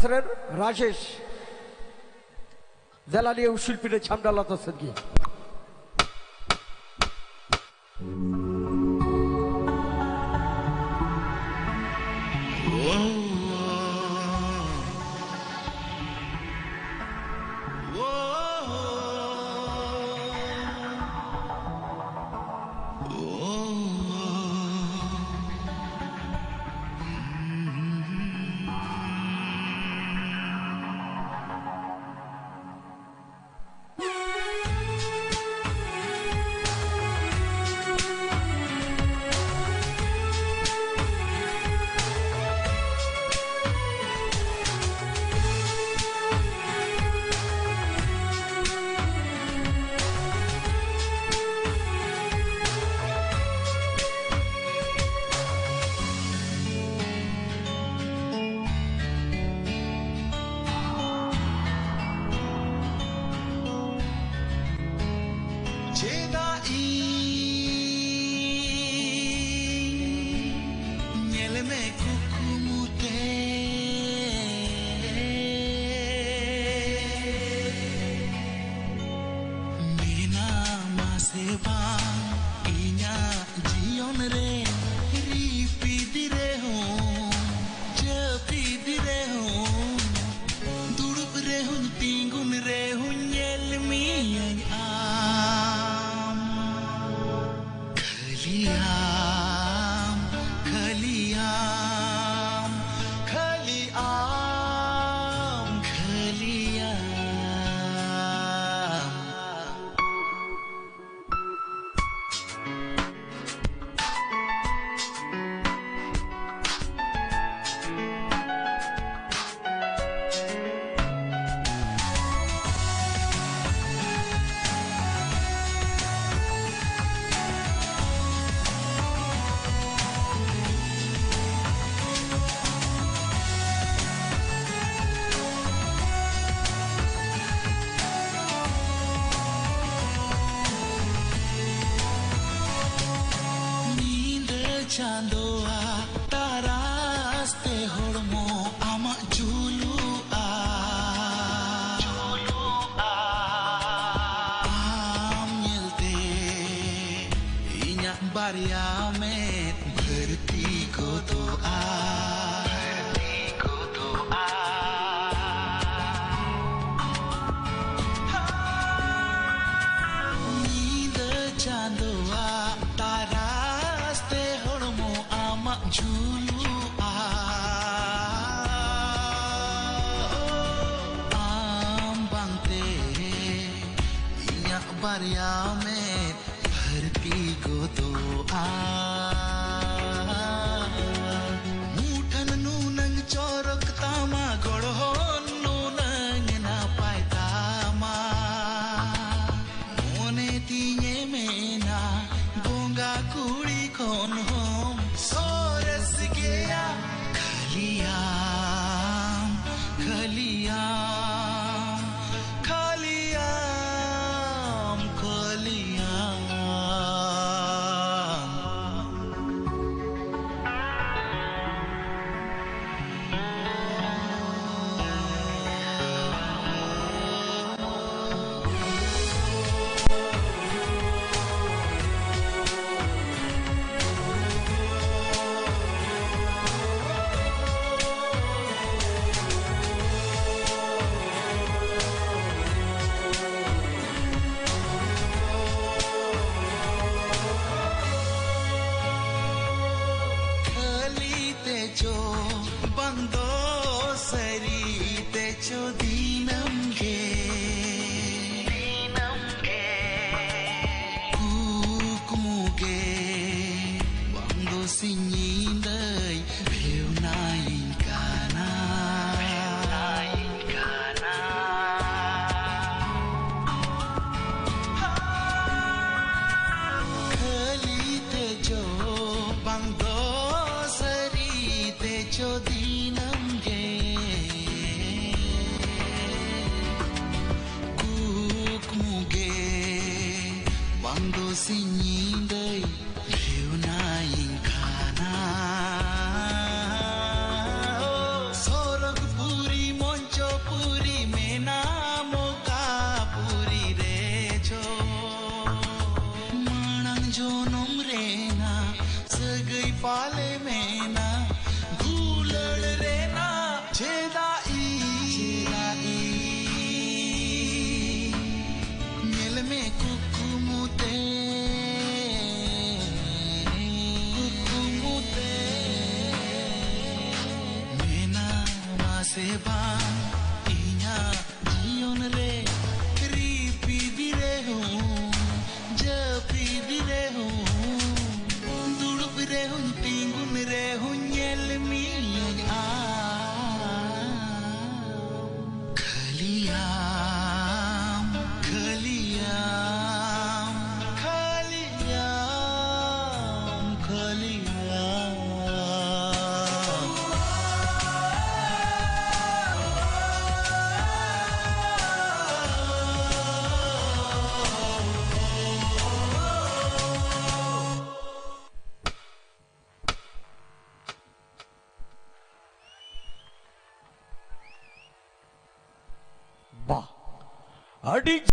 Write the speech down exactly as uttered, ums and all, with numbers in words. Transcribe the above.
ᱨᱮᱱ ᱨᱟᱡᱮᱥ, ᱫᱮᱞᱟ ᱱᱤᱭᱟᱹ ᱩᱥᱩᱞ ᱯᱤᱸᱰᱟᱹ ᱪᱷᱟᱢᱰᱟ ᱞᱟᱛᱟᱨ ᱥᱮᱫ ᱜᱮ᱾ ᱵᱟᱨᱭᱟ ᱢᱮᱫ ᱵᱷᱟᱹᱨᱛᱤ ᱜᱚᱫᱚᱜᱼᱟ᱾ ᱵᱷᱟᱹᱨᱛᱤ ᱜᱚᱫᱚᱜᱼᱟ᱾ ᱧᱤᱫᱟᱹ ᱪᱟᱸᱫᱚᱣᱟᱜ ᱛᱟᱨᱟᱥ ᱛᱮ ᱦᱚᱲᱢᱚ ᱟᱢᱟᱜ ᱡᱩᱞᱩᱜᱼᱟ᱾ ᱟᱢ ᱵᱟᱝᱛᱮ ᱤᱧᱟᱜ ᱵᱟᱨᱭᱟ ᱢᱮᱫ ᱵᱷᱟᱹᱨᱛᱤ ᱜᱚᱫᱚᱜᱼᱟ᱾ ᱢᱩᱴᱷᱟᱹᱱ ᱱᱩᱱᱟᱹᱝ ᱪᱚᱨᱚᱠ ᱛᱟᱢᱟ, ᱜᱚᱲᱦᱚᱱ ᱱᱩᱱᱟᱹᱝ ᱱᱟᱯᱟᱭ ᱛᱟᱢᱟ᱾ ᱢᱚᱱᱮ ᱛᱤᱧᱮ ᱢᱮᱱᱟ, ᱵᱚᱸᱜᱟ ᱠᱩᱲᱤ ᱠᱷᱚᱱ ᱦᱚᱸᱢ ᱥᱚᱨᱮᱥ ᱜᱮᱭᱟ᱾ ᱠᱷᱟᱹᱞᱤᱭᱟᱢ, ᱠᱷᱟᱹᱞᱤᱭᱟᱢ, ᱠᱷᱟᱹᱞᱤᱭᱟᱢ, ᱠᱷᱟᱹᱞᱤᱭᱟᱢ᱾ ᱠᱷᱟᱹᱞᱤ ᱛᱮᱪᱚ ᱵᱟᱝ ᱫᱚ ᱥᱟᱹᱨᱤ ᱛᱮᱪᱚ ᱫᱤᱱᱟᱹᱢ ᱜᱮ, ᱫᱤᱱᱟᱹᱢ ᱜᱮ ᱠᱩᱠᱢᱩ ᱜᱮ ᱵᱟᱝ ᱫᱚ ᱥᱤᱧ ᱧᱤᱫᱟᱹᱭ ᱵᱷᱮᱣᱱᱟᱭᱤᱧ ᱠᱟᱱᱟ᱾ ᱵᱷᱮᱣᱱᱟᱭᱤᱧ ᱠᱟᱱᱟ᱾ ᱠᱷᱟᱹᱞᱤ ᱛᱮᱪᱚ ᱵᱟᱝ ᱫᱚ ᱥᱟᱹᱨᱤ ᱛᱮᱪᱚ ᱫᱤᱱᱟᱹᱢ ᱜᱮ ᱠᱩᱠᱢᱩ ᱜᱮ ᱵᱟᱝ ᱫᱚ ᱥᱤᱧ ᱧᱤᱫᱟᱹᱭ ᱵᱷᱮᱣᱱᱟᱭᱤᱧ ᱠᱟᱱᱟ᱾ ᱥᱚᱨᱚᱜᱽ ᱯᱩᱨᱤ, ᱢᱚᱧᱪᱚᱯᱩᱨᱤ ᱢᱮᱱᱟᱢ ᱚᱠᱟ ᱯᱩᱨᱤ ᱨᱮᱪᱚ᱾ ᱢᱟᱲᱟᱝ ᱡᱚᱱᱚᱢ ᱨᱮ ᱵᱟᱝ ᱤᱧᱟᱹᱜ ᱡᱤᱭᱚᱱ ᱨᱮ ᱨᱤᱯᱤᱫ ᱨᱮᱦᱚᱸ, ᱡᱟᱹᱯᱤᱫ ᱨᱮᱦᱚᱸ, ᱫᱩᱲᱩᱵ ᱨᱮᱦᱚᱸᱧ, ᱛᱤᱸᱜᱩᱱ ᱨᱮᱦᱚᱸᱧ ᱧᱮᱞ ᱢᱤᱭᱟᱹᱧ ᱟᱢ᱾ ᱠᱷᱟᱹᱞᱤ ᱟᱢ, ᱠᱷᱟᱹᱞᱤ ᱟᱢ, ᱠᱷᱟᱹᱞᱤ ᱟᱢ, ᱠᱷᱟᱹᱞᱤ ᱟᱢ᱾ ᱵᱟᱦ, ᱟᱹᱰᱤ